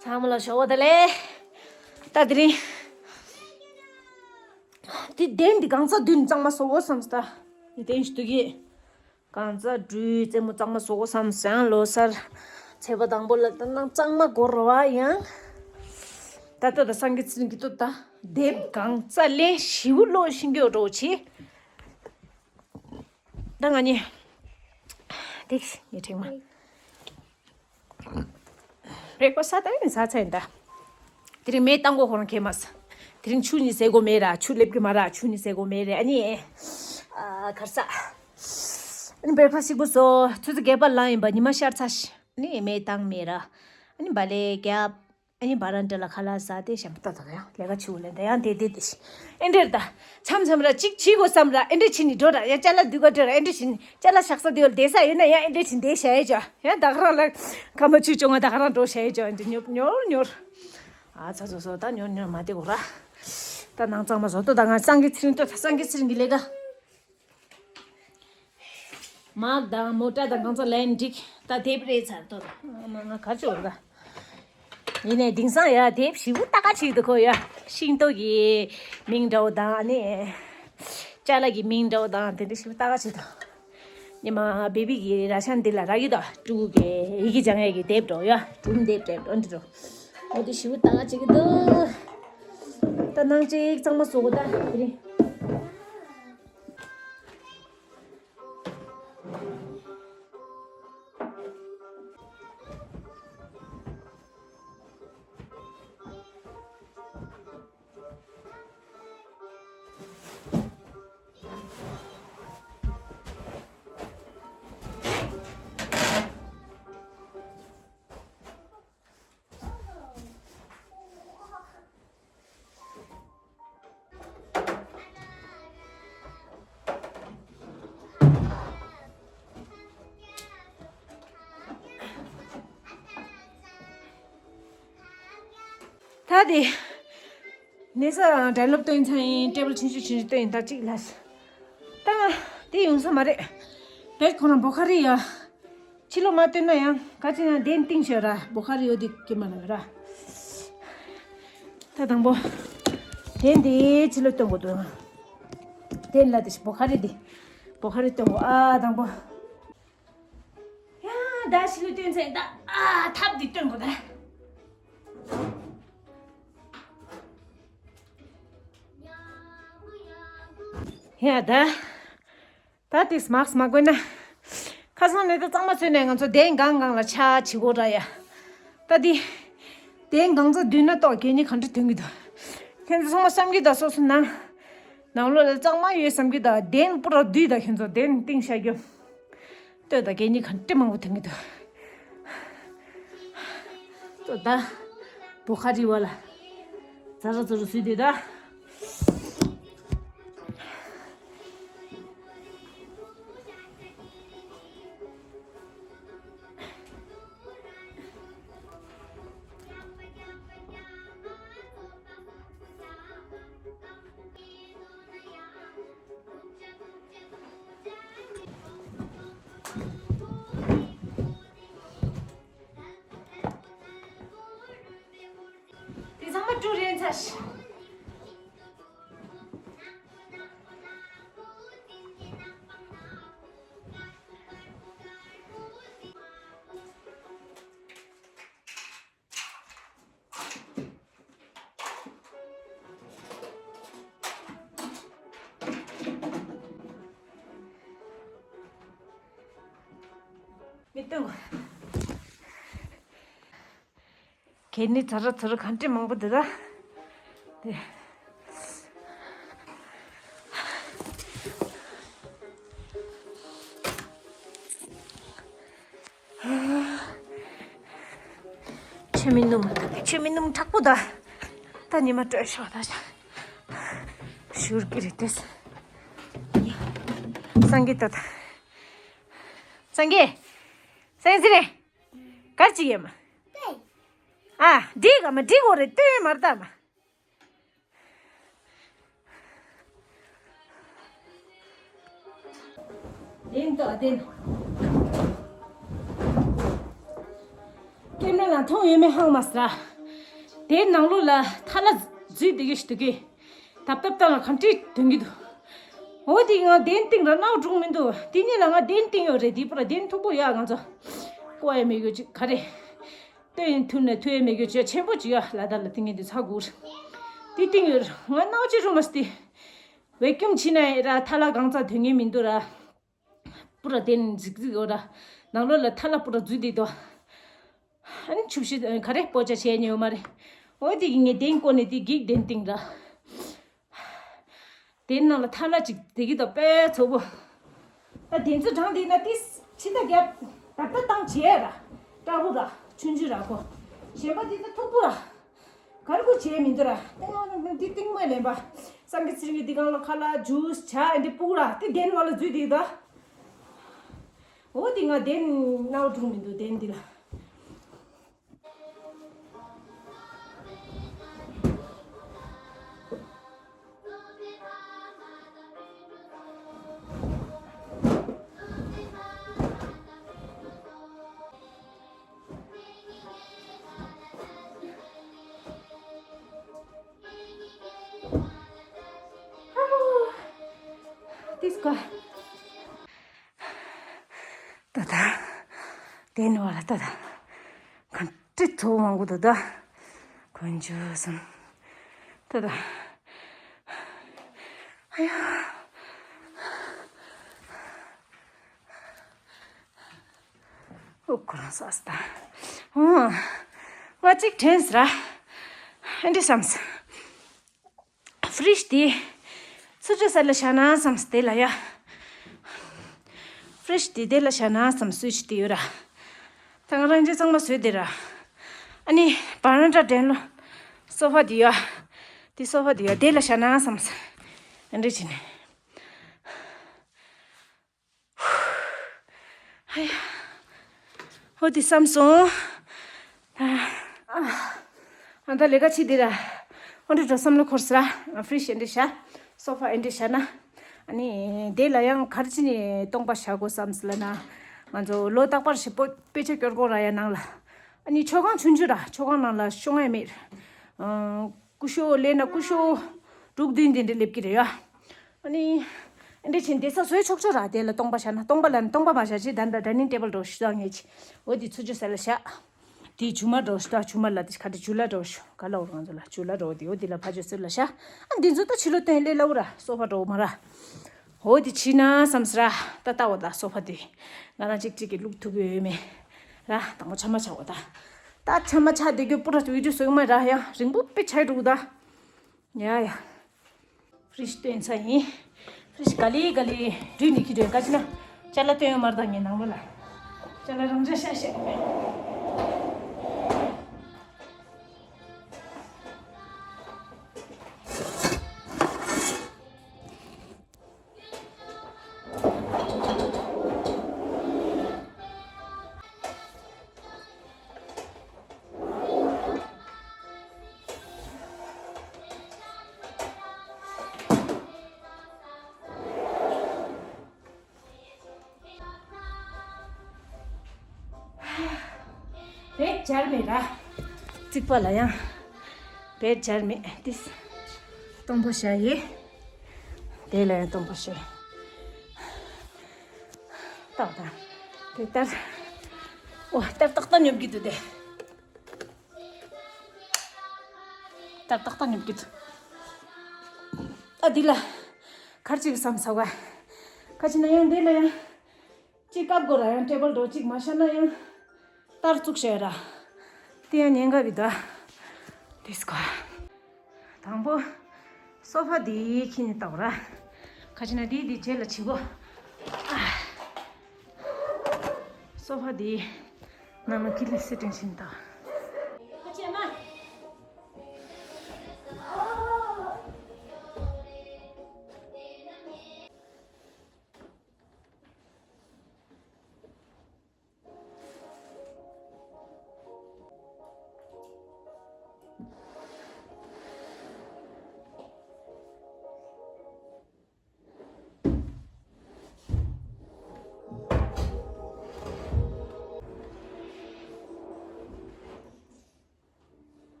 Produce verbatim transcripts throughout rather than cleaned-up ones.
ཚང་མ་ལ་ཞོགས་པ་བདེ་ལེགས། ད་དེ་རིང་། དེ་གདན་འདི་གང་ཚ་བདུན་གཙང་མ་བཟོ་དགོས་བསམ་སྟ། འདི་གདན་ཞིག་འདུག་གི། གང་ཚ་སྦྲུལ་རྩེ་མོ་གཙང་མ་བཟོ་དགོས་བསམ་སང་ལོ་སར། ཚེས་པ་དང་པོ་ལ་ད་ནང་གཙང་མ་དགོས་རོ་བ་ཡང་། ད་ལྟ་ད་སངས་རྒྱས་ཚེ་རིང་གི་ཏོ་ད། དེབ་གང་ཚ་ལས་ཞིའུ་ལོ་ཤིང་གི་འགྲོ་ཆེ། ད་ང་གཉིས། དེ་ངས་ཁྲིག་མ། བྲེག་ཕ་སི་ད་ཡིན་ས་ཚ་ཡིན་ད། དེ་རིང་མེ་བཏང་གོ་ཁོ་རང་ཁེལ་མ་ས། དེ་རིང་ཆུ་ནི་ཟེ་གོ་མེ་ར་ཆུ་ལེབ་གི་མ་ར་ཆུ་ནི་ཟེ་གོ་མེ་རེ་ཨ་ནི། ཨ་གར་ས། ཨ་ནི་བྲེག་ཕ་སི་གོ་སོ་ཆུ་ཚོད་བརྒྱད་པ་ལ་ཡིན་པ་ཉི་མ་ཤར་ཚ་ཤི། ཨ་ནི་མེ་བཏང་མེ་ར། ཨ་ནི་བ་ལེ་རྒྱབ། ཨ་ནི་བ་རན་ཏི་ལ་ཁ་ལག་ཟ་དེ་ཞེན་པ་ཏག་ཏག་ཡང་ལས་ཀ་ཆུ་ལེན་ད་ཡང་དེ་དེ་དེ་ཤི། ཨེ་འདྲེར་ད། མཚམས་མཚམས་ར་གཅིག་བྱིས་གོ་བསམ་ར་ཨེ་འདྲེ་ཕྱིན་ནི་འགྲོ་ར་ཡང་ཅ་ལག་འདུས་ག་འགྲོ་ར་ཨེ་འདྲེ་ཕྱིན་ནི་ཅ་ལག་བཞག་ས་དེ་བ་བསྡད་ས་ཡོད་ན་ཡང་ཨེ་འདྲེ་ཕྱིན་བསྡད་བྱ་ཡོད་ཅོ་ཡང་ད་ག་རང་ལ་ཁ་མ་ཆུ་ཅོ་ང་ད་ག་རང་འགྲོ་བྱ་ཡོད་ཅོ་ཨེ་འདྲེ་ཉོར་ཉོར་ཉོར། ཨ་ཚ་ཚོ་ཚོ་ད་ཉོར་ཉོར་མ་དེ་གོ་ར། ད་ནང་གཙང་མ་བཟོ་ཏོ་ད་ང་སངས་རྒྱས་ཚེ་རིང་ཏོ་ད་སངས་རྒྱས་ཚེ་རིང་གི་ལས་ཀ་མག་དང་མོ་ཊ་དང་གང་ཚོ་ལན་འགྲིག་ད་དེབ་རེད་ཚར་ཏོ་ད་ང་ང་ག་ཅོ་ད། ཡིན་ནའི་དེང་སང་ཡ་དེབ་ཞིབ་པོ་ལྟ་ག་ཅིག་འདུག་ཁོ་ཡ་ཤིང་ཏོག་གི་མིང་འདྲ་བོ་དང་ཨ་ནི་ཅ་ལག་གི་མིང་འདྲ་བོ་དང་དེ་འདྲ་ཞིབ་པོ་ལྟ་ག་ཅིག་འདུག་ཉི་མ་བེ་བི་གི་ར་ཤན་འདི་ལ་ར་གི་དང་ཀྲུ་གུ་གི་ཡི་གེ་སྦྱང་ཡས་ཀྱི་དེབ་འགྲོ་ཡ་སྒྲུང་དེབ་དེབ་འགྲོ་འདི་འགྲོ་འོ་དེ་ཞིབ་པོ་ལྟ་ག་ཅིག་འདུག་ད་ནང་ཅིག་གཙང་མ་བཟོ་དགོས་ད་དེ་རིང་། ད་དེ། ནས་ས་འགྲན་སློབ་སྟོན་ཚང་ཡིན་ཊེ་བལ་ཆུང་ཆུང་ཆུང་ཆུང་སྟོན་ཡིན་ད་གཅིག་ལ། ད་ང་དེ་ཡོང་ས་མ་རེད། བེད་ཁོ་རང་བོ་ཁ་རི་ཡ། ཕྱི་ལོགས་མ་སྟོན་ན་ཡང་ག་ཅི་ཡང་གདན་བཏིང་ཤོད་ར་བོ་ཁ་རི་ཡོད་དེ་ཀྱེ་མ་ལ་ར། ད་དང་པོ། གདན་དེ་ཕྱི་ལོགས་སྟོན་དགོས་འདུག་གདན་ལ་དེ་བོ་ཁ་རི་དེ། བོ་ཁ་རི་སྟོན་དགོས་ཨ་དང་པོ། ཡ་ད་ཕྱི་ལོགས་སྟོན་ཚེ་ད་ཨ་ཐབ་དེ་སྟོན་དགོས་ད། ཡ་ད། ད་དེ་མག་མ་དགོས་ན། ཁ་སང་ནས་ད་གཙང་མ་བཟོས་ནས་ང་ཚོ་གདན་གང་གང་ལ་ཆ་བྱེད་དགོས་ར་ཡ། ད་དེ། གདན་གང་ཚ་བསྡུས་ན་ཏོག་གད་སྙིགས་ག་འདྲ་ཐོན་གི་འདུག་ཁྱེད་ཚོ་ཚང་མ་བསམ་གི་ད་སོ་སོ་ནང་། ནང་ལོགས་ལ་གཙང་མ་ཡོད་བསམ་གི་ད་གདན་པུ་ར་བསྡུས་ད་ཁྱེད་ཚོ་གདན་བཏིང་བཞག་རྒྱུ། ལྟོས་ད་གད་སྙིགས་ག་འདྲ་མང་པོ་ཐོན་གི་འདུག་ལྟོས་ད། བོ་ཁ་རི་བ་ལ། ཛ་ར་ཛུ་རུ་བཟོས་དུས་ད། དེ་ཚང་མ་བཀྲུ་རན་ཚར། མི་སྟོན། གད་སྙིགས་ཚ་ར་ཚུ་ར་ག་འདྲ་མང་པོ་འདུག་ད། དེ། ཆུ་མིག་སྣུམ། ཆུ་མིག་སྣུམ་དྲག་པོ་ད། ད་ཉི་མ་དྲོད་ཤོར་ད། ཞུར་གི་རེད་དེ། སངས་རྒྱས་ད། སངས་རྒྱས། སངས་རྒྱས་རེད། གར་ཅི་ཡེ་མ། ཨ། འགྲིག་ག་མ་འགྲིག་གོ་རེད་ལྟོས་མར་ད་མ། དེན་ཏོ་དེན། ལ་མཐོང་ཡོད་མེད་ཧང་མ་སི་ར། དེའི་ནང་ལོགས་ལ་ཐ་ལ་འཛུལ་བསྡད་ཀྱི་ཞིག་འདུག་གི། ཐབ་ཐབ་སྟངས་ལ་ག་འདྲས་འདོན་གྱི་འདུག་འོ་དེ་ང་གདན་སྟེང་ར་ནག་འགྲོ་མི་འདུག་དེ་ཉིད་ལ་ང་གདན་སྟེང་ཡོད་རེད། དེ་པུ་ར་གདན་མཐུག་པོ་ཡ། ང་ཚོ་བཀོག་ཡ་མེད་གི་ཅིག་ག་རེ། སྟོན་ཐུབ་ན་ཐུབ་ཡ་མེད་གི་ཅིག་ཆེན་པོ་ཅིག་ཡ། ལ་དྭགས་ལ་དེ་ངས་འདི་ཚ་དགོས་རེད། དེ་སྟེང་ཡོད་ར། ང་ནག་ཅིག་རུ་མ་སྟེ། བེ་ཀུམ་ཕྱིན་ན་ཡ་ར་ཐ་ལ་གང་ཚ་དོན་ངེས་མི་འདུག་ར། པུ་ར་གདན་འཛིག་འཛིག་ཡོད་ར། ནང་ལོགས་ལ་ཐ་ལ་པུ་ར་འཛུལ་བསྡད་འདུག་ཨ་ནི་ཆུ་བཞི་ག་རེ་སྤོ་ཆ་བྱས་ཉེ་ཡོད་མ་རེད། འོ་དེ་གི་ངས་གདན་བསྐོར་ནས་དེ་གིག་གདན་སྟེང་ར། དེ་ནང་ལ་ཐ་ལ་ཅིག་བསྡད་ཀྱི་འདུག་དཔེ་ཚོགས་པོ། ད་དེ་ཚོ་གྲངས་དེ་ན་ཏིས་ཕྱི་ད་རྒྱབ་ད་ལྟ་བཏང་བྱས་ར། སྐྲ་བོ་ར་ཆུང་ཆུང་ར་ཁོ། གཞན་པ་དེ་ད་མཐུག་པོ་ར། གར་གོ་བྱས་མི་འདུག་ར། ཏང་ཏང་ཏང་འདི་ཏིང་མ་ལེན་པ། སང་གི་ཚིར་གི་འདི་གང་ལ་ཁ་ལ་ཇུས་ཆ་འདི་སྤུག་ར་དེ་གདན་བ་ལ་འཛུལ་དེ་ད། འོ་དེ་ང་གདན་ནང་འགྲོ་མི་འདུག་གདན་འདི་ལ། This guy. ད་ད། དེ་ནི་བ་ལ་ད་ད། ག་འདྲ་ཚོ་མང་པོ་འདུག་ད། དཀོན་མཆོག་གསུམ། ད་ད། ཨ་ཡ། ཨོ་ཁོ་རང་ས་སྟ། ཨོ། ང་གཅིག་དྲན་སྲིད་ར། ཨེ་འདྲ་བསམས། ཕི་རིཇ་དེ་ཚུར་ཅོ་ས་ལ་བཞག་ན་བསམས་དེ་ལ་ཡ། ཕི་རིཇ་དེ་དེ་ལ་བཞག་ན་བསམས་སུས་ཅི་དེ་ཡོད་ར། ད་ང་རང་ཅི་ཚང་མ་བཟོས་དེ་ར། ཨ་ནི་བར་ན་འདྲ་དྲན་ལོ། སོ་ཕ་དེ་ཡ། དེ་སོ་ཕ་དེ་ཡ་དེ་ལ་བཞག་ན་བསམས། ཨེ་འདྲ་བྱས་ནས། ཧ་ཡ། ཧོ་དེ་བསམ་སོང་། ཨ་ད་ལས་ཀ་བྱེད་དེ་ར། ཧོ་འདྲི་འགྲོ་བསམ་བློ་འཁོར་སི་ར། ཕི་རིཇ་ཨེ་འདྲ་བཞག་སོ་ཕ་ཨེ་འདྲ་བཞག་ན། ཨ་ནི་དེ་ལ་ཡང་ག་རེ་བྱས་ནས་སྟོང་པ་བཞག་དགོས་བསམ་སི་ལ་ན། ང་ཚོ་ལོ་རྟག་པར་ཞིག་པོ་དཔེ་ཆ་སྐྱོར་དགོས་ར་ཡ་ནང་ལ། ཨ་ནི་མཆོད་ཁང་ཆུང་ཆུང་ར། མཆོད་ཁང་ནང་ལ་ཤོང་ཡ་མེད། ཨ་སྐུ་ཞབས་སླེབས་ན་སྐུ་ཞབས་དྲུག་བདུན་དེ་འདྲ་སླེབས་ཀྱི་རེད་ཡ། ཨ་ནི། འདི་ཕྱིན་བསྡད་ས་བཟོས་ཆོག་ཆོག་ར། དེ་ལ་སྟོང་པ་བཞག་ན། སྟོང་པ་ལ་ནི་སྟོང་པ་མ་བཞག་ཅིག་ད་ལྟ་ཌའི་ནིང་ཊེ་བལ་འདྲ་བོ་ཞིག་བཟོ་ངེས་ཅིག་འོ་དེ་ཚུར་ཅོ་ས་ལ་བཞག་དེ་ཇུ་མ་འདྲ་བོ་ཞིག་ད་ཇུ་མ་ལ་དེ་ཁ་དེ་ཇུ་ལ་འདྲ་བོ་ཞིག་ག་ལ་འོ་ང་ཚོ་ལ་ཇུ་ལ་འདྲ་བོ་དེ་འོ་དེ་ལ་ཕ་ཇོ་སུ་ལ་བཞག་ཨ་འདི་ཚོ་ད་ཕྱི་ལོགས་སྟོན་ལས་སླ་བོ་ར། སོ་ཕ་འདྲ་བོ་མ་ར། འོ་དེ་ཕྱིན་ན་བསམ་སི་ར། ད་ལྟ་འོ་ད་སོ་ཕ་དེ་ང་རང་གཅིག་གཅིག་གི་བླུག་ཐུབ་ཀྱི་ཡོད་མེད་ར། དང་པོ་ཆ་མ་ཆ་འོ་ད། ད་ཆ་མ་ཆ་དེ་གི་པུ་ར་བི་ཌིའོ་བཟོ་གི་མ་ར། ཡ་རིང་པོ་དཔེ་ཆ་འགྲོ་གི་ད། ཡ་ཡ། ཕི་རིཇ་སྟོན་ས་ཡིན། ཕི་རིཇ་ག་ལེ་ག་ལེ་འགྲུལ་ནི་ཁྱི་འགྲོས་ག་ཅི་ན། ཅ་ལ་སྟོན་ཡོད་མ་རེད་ད་ངའི་ནང་ལོ་ལ། ཅ་ལ་རང་འཇགས་ཤ་ཤ། བེད་སྦྱར་མེད་ར། རྩིག་པ་ལ་ཡང་བེད་སྦྱར་མེད་ཏིས། སྟོང་པོ་བཞག་ཡིན། དེ་ལ་ཡང་སྟོང་པོ་བཞག་ཏག་ཏག་དེ་ལྟར། ཨོ་ལྟར་ཏག་ཏག་ཉོབ་ཀྱི་འདུག་དེ། ལྟར་ཏག་ཏག་ཉོབ་ཀྱི་འདུག་ཨ་འདི་ལ་གར་ཅིག་བསམ་ས་བ། ཁ་ཅིག་ན་ཡང་འདི་ལ་ཡང་། གཅིག་བཀབ་དགོས་ར། ཡང་ཊེ་བལ་འདྲ་བོ་གཅིག་མ་བཞག་ན་ཡང་ལྟར་བཙུགས་བཞག་ར། དེ་ཡང་ཉེན་ཁ་བི་ད། དེ་སྐོར། དང་པོ། སོ་ཕ་འདི་ཁྱི་ནི་བཏགས་ར། ཁ་ཅིག་ན་འདི་འདི་རྗེས་ལ་བྱེད་དགོས། ཨ། སོ་ཕ་འདི། ནང་ན་ཁི་ལི་སི་ཊིང་ཤིན་བཏགས། ཁ་ཅིག་ན།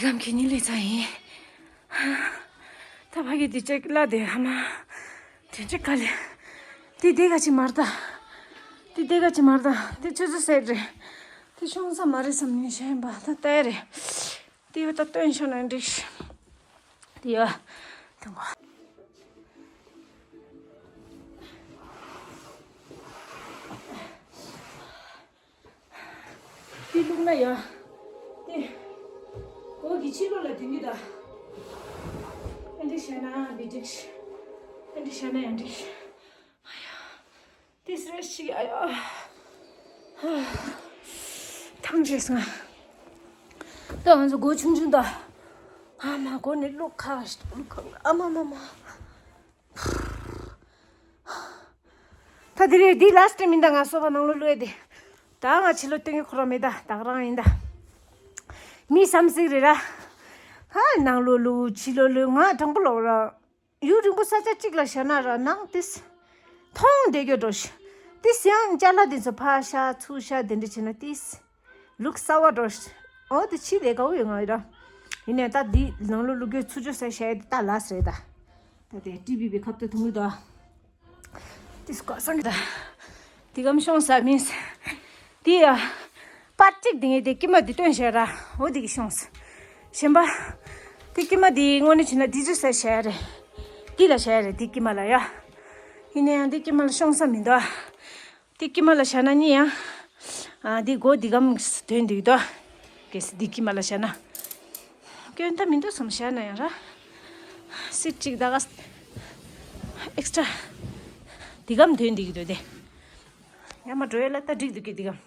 ལམ་གྱི་ཉིན་ལས་ཚ་ཡིན། ད་ཕ་གི་དེ་ཅེག་ལ་དེ་ཧ་མ། དེ་ཅེག་ག་ལེ། དེ་དེ་ག་ཅི་མར་ད། དེ་དེ་ག་ཅི་མར་ད། དེ་ཆུ་ཚོད་ཟེར་རེད། དེ་ཤོང་ས་མ་རེད་བསམ་ནས་བཤད་ཡིན་པ་ད་ལྟ་རེད། དེ་ཡོད་ད་སྟོན་ཤོག་ན་འགྲིག་དེ་ཡོད། དེ་ངོ་། དེ་བླུགས་ན་ཡ། དེ། གོ་གི་ཕྱི་ལོགས་ལ་དེ་འདི་ད། ཨ་འདི་བྱས་ན་འདི་འགྲིག་ཨ་འདི་བྱས་ན་ཡང་འགྲིག་ཨ་ཡ། དེ་སི་རེ་ཞིག་ཨ་ཡ། ཐང་ཆད་སོང་། ད་ང་ཚོ་སྒོ་ཆུང་ཆུང་ད། ཨ་མ་སྒོ་ནས་བླུགས་ཁ་བླུགས་ཁ་ཨ་མ་མ་མ། ད་དེ་རེད་འདི་ལ་སི་ཊི་མིན་ད། ང་སོ་པ་ནང་ལོགས་བླུགས་ཡ་དེ། ད་ང་ཕྱི་ལོགས་སྟོན་གི་ཁོ་རང་མེད་ད། ད་ག་རང་ཡིན་ད། མི་བསམ་སྲིད་རེད་ར། ཧ་ནང་ལོགས་བླུགས་ཕྱི་ལོགས་བླུགས། ང་དྲང་པོ་ལབ་ར། ཡུན་རིང་པོ་ས་ཆ་གཅིག་ལ་བཞག་ན་ར་ནང་ཏིས། མཐོང་བསྡད་རྒྱུ་འགྲོ་ཤི། ཏིས་ཡང་ཅ་ལག་དེ་ཚོ་ཕར་བཞག་ཚུར་བཞག་དེ་འདྲ་བྱས་ན་ཏིས། ལུག་གསར་བ་འགྲོ་ཤི། འོ་དེ་ཕྱི་ལས་དགའ་བོ་ཡོད་ང་ཡོད་ར། ཡིན་ནའི་ད་འདི་ནང་ལོགས་བླུགས་རྒྱུ་ཚུར་ཕྱོགས་ས་བཞག་ཡ་དེ་ད་ལས་རེད་ད། ད་དེ་ཊི་བི་བའི་ཁ་བཏགས་མཐོང་གི་འདུག་ཨ། དེ་སྐོར་སང་གི་ད། དེ་གམ་ཤོང་ས་མིན། དེ་ཡ། པར་གཅིག་དེ་ངས་དེ་ཀྱི་མ་དེ་སྟོན་བྱས་ར། འོ་དེ་གི་ཤོང་ས། གཞན་པ། དེ་ཀྱི་མ་དེ་དངོས་གནས་བྱས་ན་དེ་ཚོ་ས་བྱས་རེད། དེ་ལ་བྱས་རེད་དེ་ཀྱི་མ་ལ་ཡ། ཡིན་ན་ཡང་དེ་ཀྱི་མ་ལ་ཤོང་ས་མི་འདུག་ཨ། དེ་ཀྱི་མ་ལ་བྱས་ན་གཉིས་ཡང་། ཨ་དེ་སྒོ་དེ་གམ་དོན་དེ་གི་འདུག་ཨ། གལ་སྲིད་དེ་ཀྱི་མ་ལ་བྱས་ན། སྐྱོན་ད་མི་འདུག་བསམ་བཞག་ན་ཡང་ར། སིཊ་གཅིག་ད་ག་ཨེག་སི་ཊྲ། འདི་གམ་དོན་འདི་གི་འདོད་དེ། ཡ་མ་འགྲོ་ཡ་ལ་ད་འགྲིག་འདུག་གི་འདི་གམ།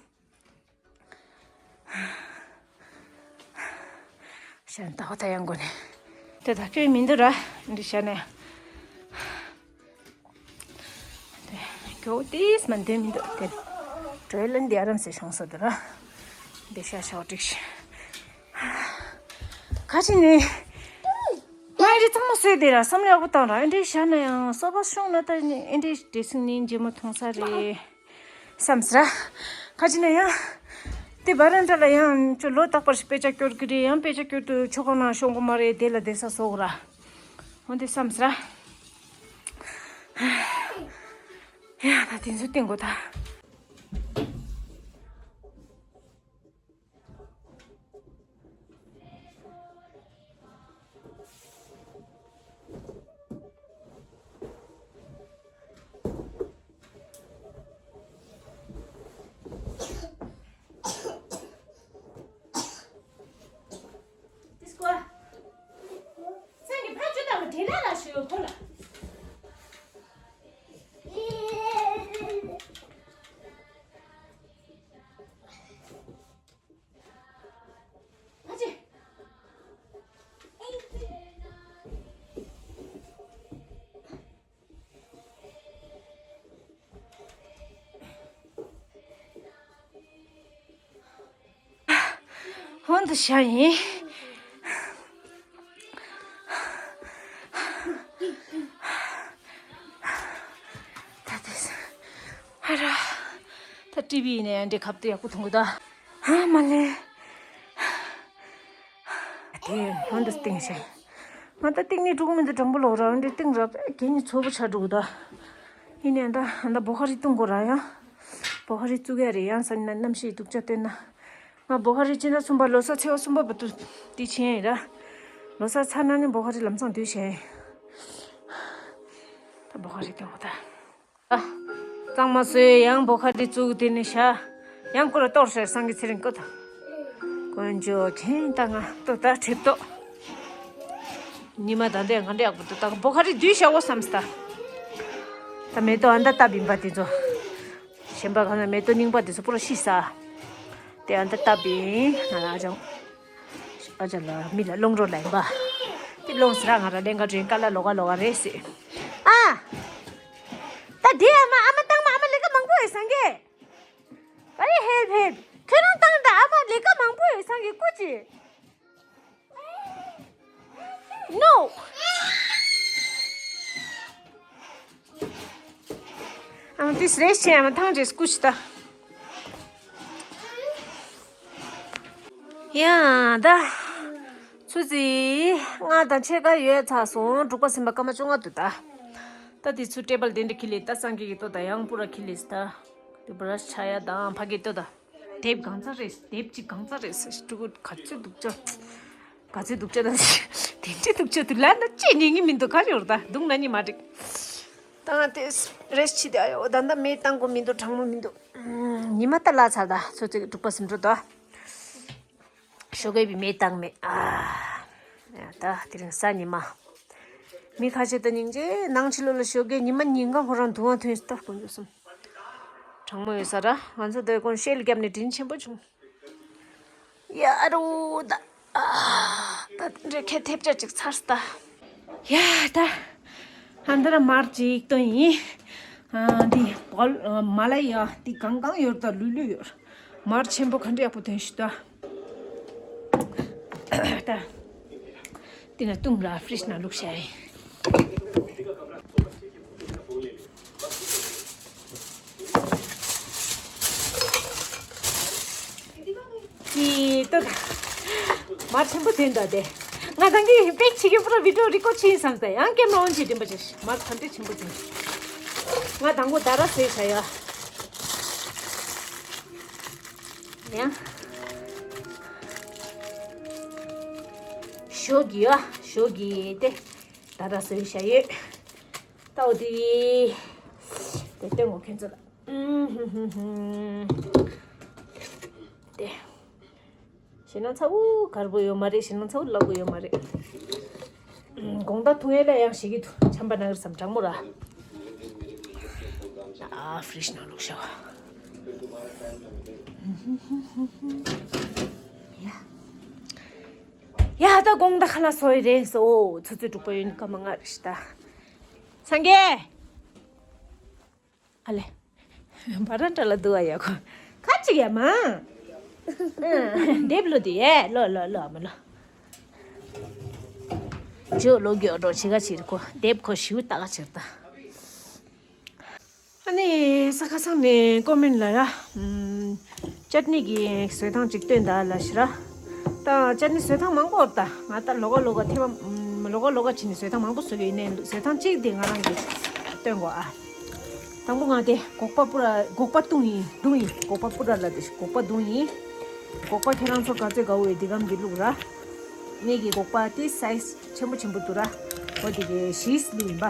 བཞག་ན་ད་ཧོ་ད་ཡང་དགོས་ནས། དེ་ད་སྐྱོན་མི་འདུག་ར། འདི་བཞག་ན་ཡང་། དེ་སྐྱོ་ཏིས་མ་འདོན་མི་འདུག་དེ། གྲོས་ལན་འདི་ཨ་རམ་སེ་ཤོང་ས་འདུག་ར། འདི་ཤ་ཤ་འགྲིག་ཤི། ཁ་ཅིག་ནི། ང་ཨེ་འདྲི་གཙང་མ་བཟོས་དེ་ར་བསམ་བློ་ཡག་པོ་བཏང་ར། ཨེ་འདྲི་བྱས་ན་ཡང་སོ་པ་ཤོང་ན་ད་ནི་ཨེ་འདྲི་འདྲི་སིང་ནི་འཇེ་མོ་མཐོང་ས་རེད་བསམ་ས་ར། ཁ་ཅིག་ན་ཡང་། དེ་བ་རན་ཏྲ་ལ་ཡང་ཅོ་ལོ་རྟག་པར་ཞིག་དཔེ་ཆ་སྐྱོར་གི་རེད། ཡང་དཔེ་ཆ་སྐྱོར་དུས་ཆོ་ག་ནང་ཤོང་གི་མ་རེད། དེ་ལ་བསྡད་ས་བཟོ་གི་ར། འོ་འདི་བསམ་ས་ར། ཡ་ད་དེ་ཚོ་བསྟན་དགོས་ད། ཧོན་དུ་ཤ་ཡིན། ད་དེ་ཧ་ར། ད་ཊི་བི་ཡིན་ན་ཡང་འདི་ཁབ་ཏུ་ཡག་པོ་མཐོང་གི་ད། ཧ་མ་ལེ། དེ་ཧོན་དུ་སྟེང་ཤ་ཡིན། ང་ད་སྟེང་ནས་འགྲོ་གི་མི་འདུག་དྲང་པོ་ལོག་ར་འདི་སྟེང་ར་གན་ནི་ཚོ་བོ་ཆ་འགྲོ་གི་ད། ཡིན་ནའི་ད་ད་བོ་ཁ་རི་བཏུང་དགོས་ར་ཡང་། བོ་ཁ་རི་བཙུགས་ཡ་རེད་ཡང་ས་ན་གནམ་གཤིས་སྡུག་ཅག་བསྟན་ན། ང་བོ་ཁ་རི་སྤྱི་ཟླ་གསུམ་པ་ལོ་གསར་ཚེས་པ་གསུམ་པ་བར་དུ་དེ་བྱས་ཡིན་ར། ལོ་གསར་ཚར་ན་ནི་བོ་ཁ་རི་ལམ་སང་སྡོད་བྱས་ཡིན། ད་བོ་ཁ་རི་སྟོན་གོ་ད། ཨ། གཙང་མ་བཟོས་ཡང་བོ་ཁ་རི་བཙུགས་དེ་ནི་ཤ། ཡང་ཀུ་ར་གཏོར་ཤ་སང་གི་ཚེ་རིང་ཀོ་ད། དཀོན་མཆོག་མཁྱེན་ད་ང་ལྟོས་ད་ཁྲིད་ཏོ། ཉི་མ་ད་འདྲ་ང་འདྲ་ཡག་པོ་འདུག་ད་བོ་ཁ་རི་བསྡུས་བྱའོ་བསམ་སྟ། ད་མེ་ཏོག་ཨ་འདྲ་བཏབ་ཡིན་པ་དེ་ཚོ། གཞན་པ་གང་ལ་མེ་ཏོག་རྙིང་པ་དེ་ཚོ་པུ་ར་ཤི་ས། དེ་ཨ་འདྲ་བཏབ་ཡིན་ང་ལ་ཨ་ཅང་། ཨ་ཅག་ལ་མི་ལ་སློང་རོགས་ལ་ཡིན་པ། དེ་སློང་ཟེར་ང་ར་ལེན་ག་དྲན་ཀ་ལ་ལོ་ག་ལོ་ག་རེད་ཟེར། ཨ། ད་དེ་ཨ་མ་ཨ་མ་བཏང་མ་ཨ་མ་ལས་ཀ་མང་པོ་ཡོད་སང་གེ། Very help help. ཁྱོད་རང་བཏང་ད་ཨ་མ་ལས་ཀ་མང་པོ་ཡོད་སང་གེ་སྐུ་ཅི། No. ཨང་ཏིས་རེས་ཆེ་ཨ་མ་ཐང་རེས་སྐུ་ཅི་ད། ཡ་ད། ཏུ་ཙི། ང་དང་ཕྱེད་ཀ་ཡོད་ཚར་སོང་། འབྲུག་པ་སེམས་པ་སྐར་མ་བཅོ་ལྔ་འདུག་ད། ད་དེ་ཚུ་ཊེ་བལ་དེ་འདྲ་ཁི་ལི་ད་སང་གི་གི་ཏོ་ད་ཡང་པུ་ར་ཁི་ལི་ད། དེ་བ་ར་ཆ་ཡ་དང་ཕ་གི་ཏོ་ད། དེབ་གང་ཚ་རེད། དེབ་ཅིག་གང་ཚ་རེད་ཟེར་ཏུ་ག་ཚོད་འདུག་ཅག་ག་ཚོད་འདུག་ཅག་ད། དེ་འདྲ་འདུག་ཅག་དུ་ལ་ན་ཅི་ཉན་གི་མི་འདུག་ག་ཡོར་ད་འདུག་ན་ཉི་མ་འགྲིག་ད་ང་དེ་རེས་ཆི་དེ་ཨ་ཡོ་ད་ད་མེ་བཏང་གོ་མི་འདུག་གྲང་མོ་མི་འདུག་ཉི་མ་ད་ལ་ཚར་ད་ཚོད་ཚོད་འབྲུག་པ་སེམས་འགྲོ་ད། ཞོགས་ཀས་བི་མེ་བཏང་མེད། ཨ། ཡ་ད་དེ་རིང་གཟའ་ཉི་མ། མི་ཁ་ཤས་ད་སྙིང་རྗེ་ནང་ཕྱི་ལོགས་ལ་ཞོགས་ཀས་ཉི་མ་ཉིན་གང་ཁོ་རང་དུ་བ་ཐོན་སྟབས་དཀོན་མཆོག་གསུམ། གྲང་མོ་ཡོད་ས་ར་ང་ཚོ་དེ་ཀོན་ཤེལ་བརྒྱབ་ནས་དྲིན་ཆེན་པོ་བྱུང་། ཡ་རུ་ད། ཨ། ད་འདྲེ་ཁེ་ཐེབས་ཆ་ཅིག་ཚར་སྟ། ཡ་ད། ཧན་ད་ར་མར་ཅིག་བཏོན་ཡིན། ཨ་འདི་བོལ་མ་ལ་ཡ་འདི་གང་གང་ཡོད་ད་ལུས་ལུས་ཡོད། མར་ཆེན་པོ་ག་འདྲ་ཡག་པོ་ཐོན་ཤི་ད། ད། འདི་ན་བཏུང་ར་ཕི་རིཇ་ནང་བླུགས་བཞག་ཡིན། ཅི་ཏོ། མར་ཆེན་པོ་ཐོན་ད་དེ། ང་དང་གི་པེག་ཆེ་གི་པུ་ར་བི་ཌིའོ་རི་ཀོཌ་ཆེ་ཡིན་བསམ་ད་ཡང་ཀེམ་ར་ཨོན་བྱེད་དྲན་པ་ཅིག་མར་ག་འདྲ་ཆེན་པོ་ཐོན། ང་དང་པོ་ད་ར་ཟོས་བྱ་ཡ། ཡང་། ཞོགས་ཀྱི་ཡ་ཞོགས་ཀྱི་དེ་ད་ར་ཟོས་བྱ་ཡོད། ད་འོ་དེ། དེ་སྟོན་གོ་ཁྱོད་ཚོ་ལ། དེ། ཞེ་ན་ཚ་བོ་དཀར་པོ་ཡོད་མ་རེད། ཞེ་ན་ཚ་བོ་སླ་པོ་ཡོད་མ་རེད། དགོང་དག་འཐུང་ཡས་ལ་ཡང་ཞིག་གི་འདུག་ཆམ་པ་ན་གར་སམ་གྲང་མོ་ར། ཨ་ཕི་རིཇ་ནང་བླུགས་ཤོག་ཡ། ཡ་ད་དགོང་དག་ཁ་ལག་བཟོ་ཡི་རེད་སོ། ཚོ་ཚོའི་འབྲུག་པ་ཡོད་ནི་སྐར་མ་ལྔ་རེད་ཤི་ད། སངས་རྒྱས། ཨ་ལེ། བ་ར་འདྲ་ལ་འདུག་ཨ་ཡ་ཁོ། ཁ་ཅིག་ཡ་མ། དེབ་ལོ་དེ་ཡ་ལོ་ལོ་ལོ་ཨ་མ་ལོ། ཇོ་ལོ་གྱོ་འགྲོ་ཆི་ག་ཕྱིར་ཁོ་དེབ་ཁོ་ཞིའུ་ཏག་ཕྱིར་ད། ཨ་ནི་ས་ཁ་སང་ནས་ཀོ་མེན་ལ་ཡ། ཅད་ནི་གི་བཟོས་ཐང་ཅིག་སྟོན་ད་ལ་ཤི་ར། ད་ཅད་ནི་བཟོས་ཐང་མང་པོ་ད་ང་ད་ལོ་ག་ལོ་ག་ཐེ་བ་ལོ་ག་ལོ་ག་ཕྱིན་ནས་བཟོས་ཐང་མང་པོ་བཟོ་གི་ཡིན་ནས་བཟོས་ཐང་གཅིག་དེ་ང་རང་གི་སྟོན་གོ་ཨ། དང་པོ་ང་དེ་སྒོག་པ་པུ་ར་སྒོག་པ་བཏུང་ཡིན་བཏུང་ཡིན་སྒོག་པ་པུ་ར་ལ་དེ་སྒོག་པ་བཏུང་ཡིན། སྒོག་པ་ཁྱེད་རང་ཚོ་ག་ཚོད་ག་འོས་དེ་གམ་གྱི་བླུག་ར། ངེད་ཀྱི་སྒོག་པ་དེ་སའི་ཛི་ཆེན་པོ་ཆེན་པོ་འདུག་ར། འོ་དེ་གི་བཞིས་བླུག་ཡིན་པ།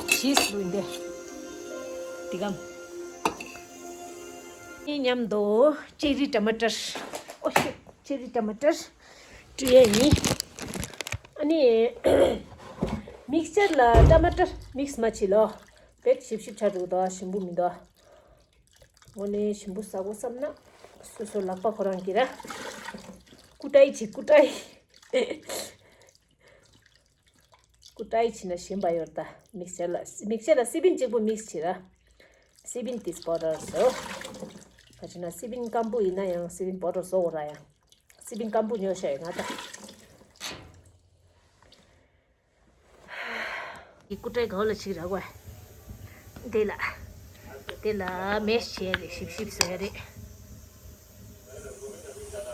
བཞིས་བླུག་ཡིན་དེ། དེ་གམ། ངའི་མཉམ་དུ་ཅེ་རི་ཊ་མ་ཊར། ཨོ་ཤི། ཅེ་རི་ཊ་མ་ཊར། བཀྲུ་ཡས་ཡིན། ཨ་ནི། མིག་སི་ཅར་ལ་ཊ་མ་ཊར་མིག་སི་མ་བྱེད་ལོ། བེད་ཞིབ་ཞིབ་ཆགས་འདུག་ད་ཞིམ་པོ་མི་འདུག་དངོས་གནས་ཞིམ་པོ་ཟ་དགོས་བསམ་ན། སོ་སོ་ལག་པ་ཁོ་རང་གིས་ར། སྐུ་ཏྲའི་བྱེད་སྐུ་ཏྲའི། སྐུ་ཏྲའི་བྱེད་ན་ཞིམ་པ་ཡོད་ད། མིག་སི་ཅར་ལ་མིག་སི་ཅར་ལ་སི་པིན་གཅིག་པོ་མིག་སི་བྱེད་ར། སི་པིན་ཏིས་པའོ་ཌར་བཟོ། ག་ཅི་ན་སི་པིན་སྐམ་པོ་ཡིན་ན་ཡང་སི་པིན་པའོ་ཌར་བཟོ་དགོས་ར་ཡང་། སི་པིན་སྐམ་པོ་ཉོ་ཤ་ཡོད་ང་ད། ཡི་སྐུ་ཏྲའི་གའོ་ལ་ཆིག་ར་གོ། དེ་ལ། དེ་ལ་མེ་ཤི་བྱས་རེད་ཞིབ་ཞིབ་བཟོས་རེད།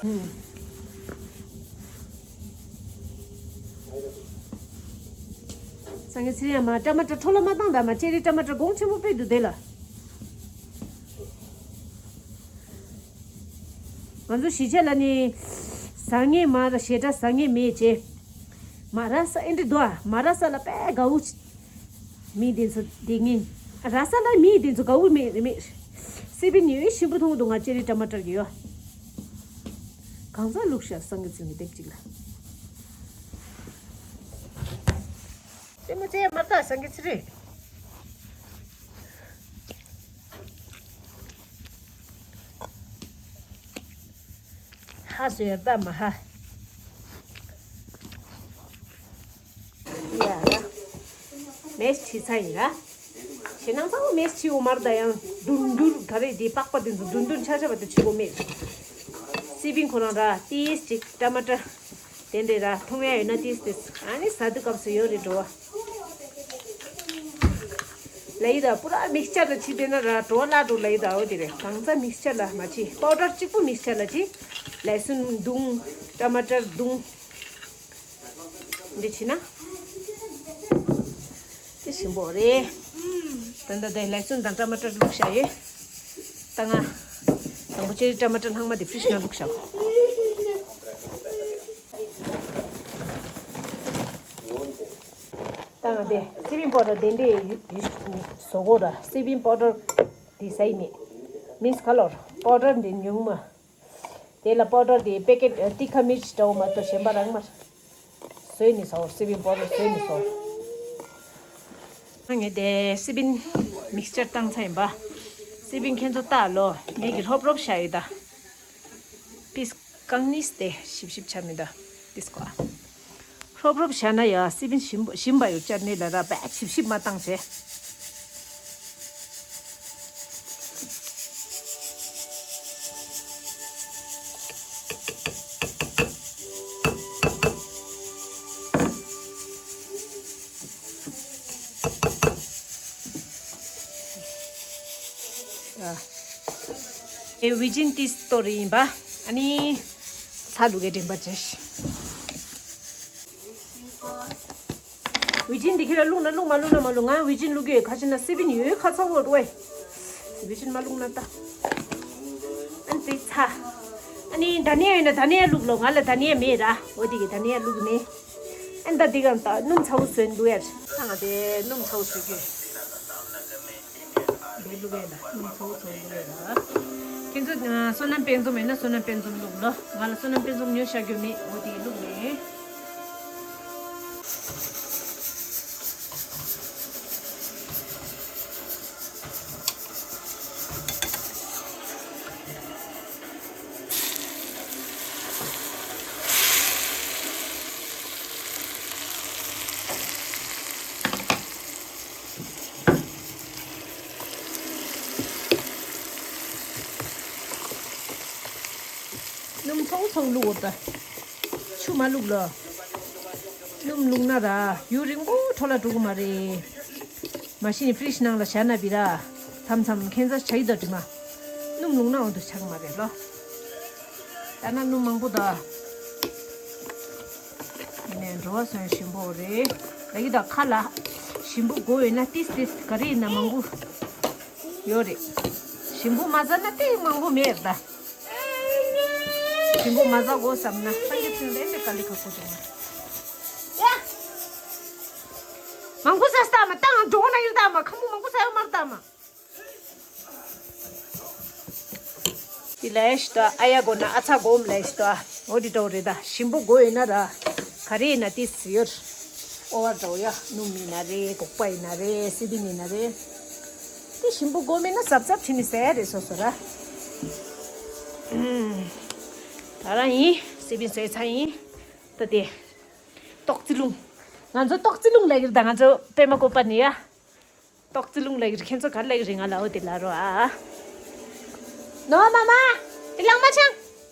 ཧུམ། སང་གི་ཚེ་ཡ་མ་ཊ་མ་ཊར་འཕྲོ་ལ་མ་བཏང་ད་མ་ཅེ་རི་ཊ་མ་ཊར་གོང་ཆེན་པོ་དཔེ་འདུག་དེ་ལ། ང་ཚོ་གཞིས་ཆགས་ལ་ནི། ཟ་ངེས་མ་ར་ཞེ་དྲག་ཟ་ངེས་མེད་ཅེ། མ་ར་ས་ཨེ་འདྲི་འདུག་ཨ་མ་ར་ས་ལ་དཔེ་དགའ་བོ། མི་དེ་ཚོ་དེ་ངེས། ར་ས་ལ་མི་དེ་ཚོ་དགའ་བོ་མེད་རེད་མེད། སི་པིན་ཉོས་ཞིམ་པོ་མཐོང་འདུག་ང་ཅེ་རི་ཊ་མ་ཊར་གི་ཡོ། གང་ཟག་ལུག་ཤ་སང་གི་ཚིག་ནི་དེབ་ཅིག་ལ། རྩེད་མོ་རྩེ་ཡ་མ་ལྟ་སང་གི་ཚི་རེད། ཧ་སོ་ཡར་ལྟ་མ་ཧ། ཡ་ལ། མེས་ཆི་ཚ་ཡིན་ལ། ཞེ་ནང་ཚ་བོ་མེས་ཆི་འོ་མར་ད་ཡང་དུར་དུར་ག་རེ་དེ་པགས་པ་དེ་ཚོ་དུར་དུར་ཆ་ཆ་བ་དེ་ཆི་བོ་མེད། སི་པིན་ཁོ་རང་ར་ཏིས་ཅིག་ཊ་མ་ཊར། དེ་འདྲས་ར་མཐོང་ཡ་ཡོད་ན་ཏིས་ཏིས་ཨ་ནི་ཟ་དུས་སྐབས་སུ་ཡོད་རེད་འགྲོ་བ། ལ་ཡི་ད་པུ་ར་མིག་སི་ཅར་ལ་ཕྱི་དེ་ན་ར་འགྲོ་བ་ལ་འགྲོ་ལ་ཡི་ད་འོ་དེ་རེད་གང་ཚ་མིག་སི་ཅར་ལ་མ་ཕྱི་པའོ་ཌར་གཅིག་པུ་མིག་སི་ཅར་ལ་ཕྱི། ལས་སུན་བརྡུང་། ཊ་མ་ཊར་བརྡུང་། འདི་བྱས་ན། དེ་ཞིམ་པོ་རེད། ད་ལྟ་དེ་ལས་སུན་དང་ཊ་མ་ཊར་བླུགས་བཞག་ཡོད། ད་ང་། དང་པོ་ཅེ་རི་ཊ་མ་ཊར་ལྷག་མ་དེ་ཕི་རིཇ་ནང་བླུགས་བཞག་ད་ང་དེ་སི་པིན་པའོ་ཌར་དེ་འདྲས་ཡོད་ཡོད་བཟོ་དགོས་ར། སི་པིན་པའོ་ཌར་དེ་ཟ་ཡི་མེད། མིན་སི་ཁ་ལོར་པའོ་ཌར་འདི་ཉུང་མ། དེ་ལ་པའོ་ཌར་དེ་པེ་ཀེ་ཊི་ཏི་ཁ་མིར་ཅི་འདྲ་བོ་མ་གཏོགས་གཞན་པ་རག་མ་རེད། བཟོས་ནས་ཟ་འོ། སི་པིན་པའོ་ཌར་བཟོས་ནས་ཟ་འོ། ངས་དེ་སི་པིན་མིག་སི་ཅར་བཏང་ཚར་ཡིན་པ། སི་པིན་ཁྱེད་ཚོ་ལྟ་ལོ། ངེད་ཀྱི་ལྷོབ་ལྷོབ་བཞག་ཡོད་ད། པིས་རྐང་གཉིས་དེ་ཞིབ་ཞིབ་ཆ་མི་འདུག་ཏིས་ཀོ། ལྷོབ་ལྷོབ་བཞག་ན་ཡ་སི་པིན་ཞིམ་པོ་ཞིམ་པ་ཡོད་ཅར་ནས་ལ་ར་བས་ཞིབ་ཞིབ་མ་བཏང་བྱས། ཨ། ཨེ་ཝི་ཇིན་ཏིས་གཏོར་ཡིན་པ། ཨ་ནི། ཚ་ལུག་གི་འདྲེན་པ་བྱས། ཝི་ཇིན་འདི་ཁྱེད་ལ་བླུགས་ན་བླུགས། མ་བླུགས་ན་མ་བླུགས། ང་ཝི་ཇིན་བླུགས་ཀྱི་ཡོད། ཁ་ཕྱེ་ན་སི་པིན་ཡོད་ཁ་ཚ་བོ་རོ། ཝི་ཇིན་མ་བླུགས་ན་ད། ཨན་ཙི་ཚ། ཨ་ནི་ད་ནི་ཡ་ཡོད་ན་ད་ནི་ཡ་བླུགས་ལོ། ང་ལ་ད་ནི་ཡ་མེད་ར། འོ་དེ་གི་ད་ནི་ཡ་བླུགས་ནི། ཨན་ད་འདི་གང་ད་སྣུམ་ཚ་བོ་བཟོས་འདུག་ཡ། ད་ང་དེ་སྣུམ་ཚ་བོ་བཟོས་ཀྱི། འདི་བླུགས་ཡ་ད་སྣུམ་ཚ་བོ་ཚ་བོ་བླུགས་ཡ་ད། ཁྱེད་ཚོ་བསོད་ནམས་དཔལ་འཛོམས་ཡོད་ན་བསོད་ནམས་དཔལ་འཛོམས་བླུགས་ལོ། ང་ལ་བསོད་ནམས་དཔལ་འཛོམས་ཉོ་བཞག་རྒྱུ་མེད། འོ་དེ་བླུགས་ནི། སྣུམ་ཚོང་ཚོང་བླུགས་འོ་ད། ཆུ་མ་བླུགས་ལོ། སྣུམ་བླུགས་ན་ར་ཡུན་རིང་པོ་འཕྲོ་བརླག་འགྲོ་གི་མ་རེད། མ་གཞི་ནས་ཕི་རིཇ་ནང་ལ་བཞག་ན་བི་ར། མཚམས་མཚམས་ཁྱད་མཚར་ཆགས་ཀྱི་འདུག་དྲི་མ། སྣུམ་བླུགས་ན་འོ་འདུག་ཆགས་ཀྱི་མ་རེད་ལོ། ད་ན་སྣུམ་མང་པོ་ད། ཡིན་ནའི་འགྲོ་བ་སོན་ཞིམ་པོ་རེད། ལ་ཡི་ད་ཁ་ལ། ཞིམ་པོ་དགོས་ཡོད་ན་ཏིས་ཏིས་ག་རེ་ཡིན་ན་མང་པོ་ཡོད་རེད། ཞིམ་པོ་མ་ཟ་ན་ཏིས་མང་པོ་མེད་རེད་ད། ཞིམ་པོ་མ་ཟ་དགོས་བསམ་ན་སངས་རྒྱས་ཚུལ་ལྡན་དེ་དཀའ་ལས་ཁག་པོ་བྱུང་། མང་པོ་ཟ་སྟ་མ་ཏང་འགྲོ་ན་ཡོད་ད་མ་ཁ་མོ་མང་པོ་ཟ་ཡོད་མ་རེད་ད་མ། དེ་ལས་ཤི་ད་ཨ་ཡ་གོ་ན་ཨ་ཚ་གོམ་ལས་ཤི་ད་འོ་དེ་འདྲ་རེད་ད། ཞིམ་པོ་དགོས་ཡོད་ན་ར་ག་རེ་ཡིན་ན་དེ་སུ་ཡོད། ཨོ་བར་འདྲ་ཡ་སྣུམ་ཡིན་ན་རེད། སྒོག་པ་ཡིན་ན་རེད། སི་པིན་ཡིན་ན་རེད། དེ་ཞིམ་པོ་དགོས་མེད་ན་ཟབ་ཟབ་བྱས་ནས་ཟ་ཡ་རེད་སོ་སོ་ར། ད་རང་ཡིན་སི་པིན་བཟོས་ཚར་ཡིན། ད་དེ། ཏོག་ཙི་རླུང་། ང་ཚོ་ཏོག་ཙི་རླུང་ལ་གིར་ད་ང་ཚོ་པད་མ་བཀོད་པ་ནི་ཡ། ཏོག་ཙི་རླུང་ལ་གིར་ཁྱེད་ཚོ་ག་ལ་གིར་ང་ལ་འོ་དེ་ལ་རོ་ཨ། ནོ་མ་མ། དེ་ལང་མ་ཆང་།